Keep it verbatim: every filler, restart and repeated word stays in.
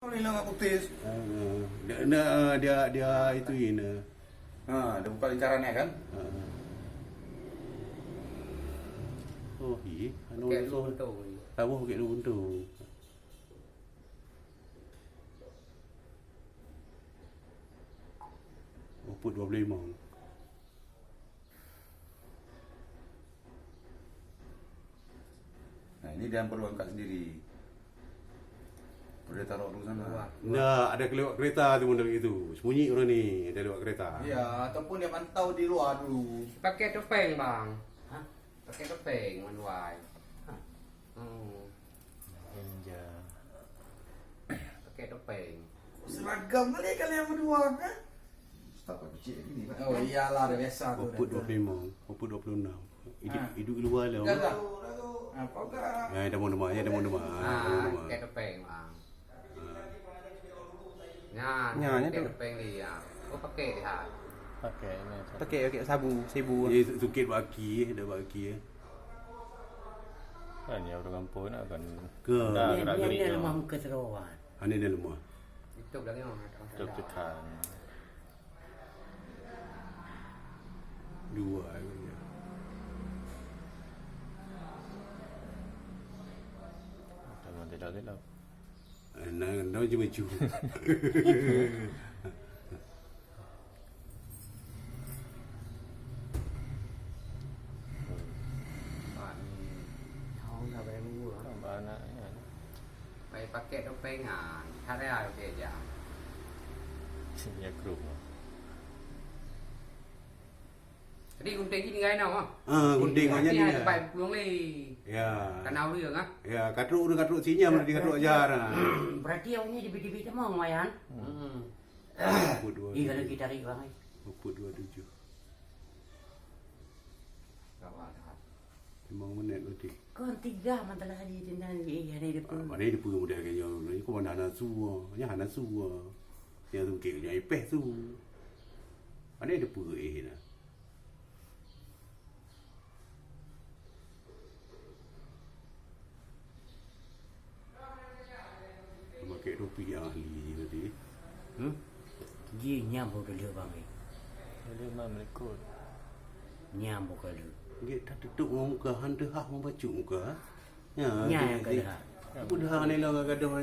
Ni lah nggak putus. Ah, dia, dia, dia, dia itu ini. Ha, dia buka lingkarannya kan? Ah. Oh, iya. Anu Bukit itu. Lubuntu. Tahu Bukit Lubuntu. Oput dua puluh lima. Nah, ini dia perlu angkat sendiri. Boleh taruh dulu sana. Wah. Ndak, ada kelewat kereta tu model itu. Sembunyi orang ni, ada lewat kereta. Ya, ataupun dia pantau di luar dulu. Pakai topeng, Bang. Hah? Pakai topeng, Wan Wai. Hah? Hmm. Ninja. Pakai topeng. Seragam kali kalian berdua, kan? Ustaz tak kecil lagi ni, Pak. Oh, iyalah, dah biasa tu. Oput dua puluh lima, Oput dua puluh enam. Hidup, ah, hidup luar lah. Dah, dah. Ah, apa dah? Eh, dah mau nama, ya, dah mau nama. Ah, dah mau nama. Pakai topeng, Bang. Ah. Nyan, nyan, pakai tu. Topeng dia. Oh, pakai dia. Pakai, ni. Pakai, pakai sabu, seribu. Dia sukit bak aki, dah bak aki, eh. Kan, ya, orang kampung nak kan. Ke? Dah, dia, gerak dia, gerik dia tu. Lemah muka seruan. Ani dia lemah. Itu belakang. Itu tekan. Dua lagi. Tangan tidak gelap. Eh, nah, nah, cuma cu. Nampak anaknya. Pai pakai topeng, ha, cara dia jam. Sini aku. Jadi gunting ni ngai nau ah. Ah, gunting ngai ni. Tempat pulang leh. Ya. Tanah urang ah. Ya, katrok urang katrok sinyam, berarti katrok ajar. Ah. Berarti awaknyan dibi-dibi teuma lumayan. Hmm. Oput dua. Ih, kalau kita tarik bang ai. Oput dua tujuh. Memang menet berarti. Kon tiga masalah di tinggal ni, eh, ada depan. Ah, mana depan model kaya ni? Kau mana hana suwa? Nya hana suwa. Yang tu kek nya ipeh tu. Mana depan eh dah. Pakai topi yang ahli tadi. Hmm? Ji nyam boh dulu bang eh. Dulu mah melikot. Nyam boh kalu. Gek tak tutup muka, han teuhah membaca muka. Ya, nya yang kalah. Aku dah ni lah gadoh.